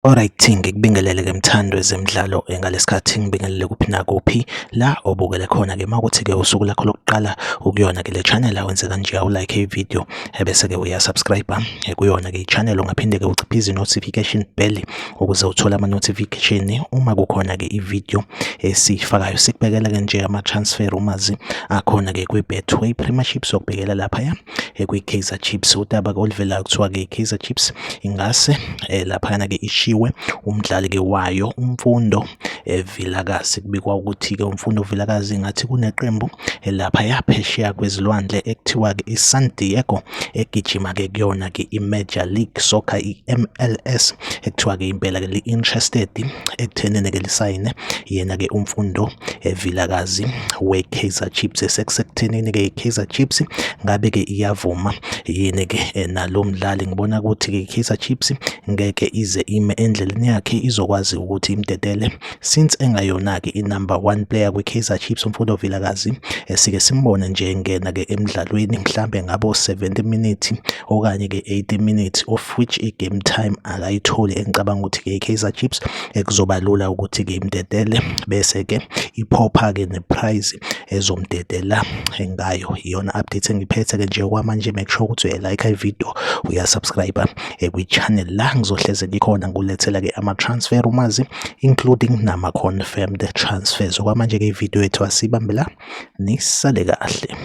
Alright, ngikubingelele ke mthando wezemidlalo ngalesikhathi ngibingelele kuphi nakuphi la obukele khona ke makuthi ke usuku lakho lokuqala ukuyona ke le channel awenze kanje awulike i-video ebese ke uyasubscribe kuyona ke i-channel. Ungaphinde ke uciphize i-notification bell ukuze uthole ama-notification uma kukhona ke i-video esiyifakayo. Sikubhekela ke nje ama-transfer rumors akhona ke kwi-Betway Premiership, sokubhekela laphaya kwi-Kaizer Chiefs. Udaba ke oluvelayo kuthiwa-ke i-Kaizer Chiefs ingase laphayana-ke ishiwe umdlali-ke wayo uMfundo Vilakazi. Kubikwa ukuthi-ke uMfundo Vilakazi ngathi kuneqembu laphaya phesheya kwezilwandle ekuthiwa-ke i-San Diego egijima-ke kuyona-ke i-Major League Soccer, i-MLS, ekuthiwa-ke impela-ke li-interested ekuthenini-ke lisayine yena-ke uMfundo Vilakazi we-Kaizer Chiefs. Sekusekuthenini-ke i-Kaizer Chiefs ngabe-ke iyavuma yini-ke nalo mdlali. Ngibona ukuthi-ke i-Kaizer Chiefs ngeke ize ime endleleni yakhe, izokwazi ukuthi imdedele since engayona-ke i-number one player kwi-Kaizer Chiefs uMfundo Vilakazi. Sike simbone nje engena-ke emdlalweni mhlambe ngabo 70 minutes okanye-ke 80 minutes, of which i-game time akayitholi. Engicabanga ukuthi-ke i-Kaizer Chiefs kuzoba lula ukuthi-ke imdedele bese-ke iphopha-ke ne-price ezomdedela ngayo. Iyona update engiphethe-ke nje okwamanje. Make sure ukuthi uyayilike i-video, uyasubscribe kwi-channel la ngizohleze ngikhona ngikulethela-ke ama-transfer rumors including nama-confirmed transfers. Okwamanje-ke i-video yethu asiyibambe la, nisale kahle.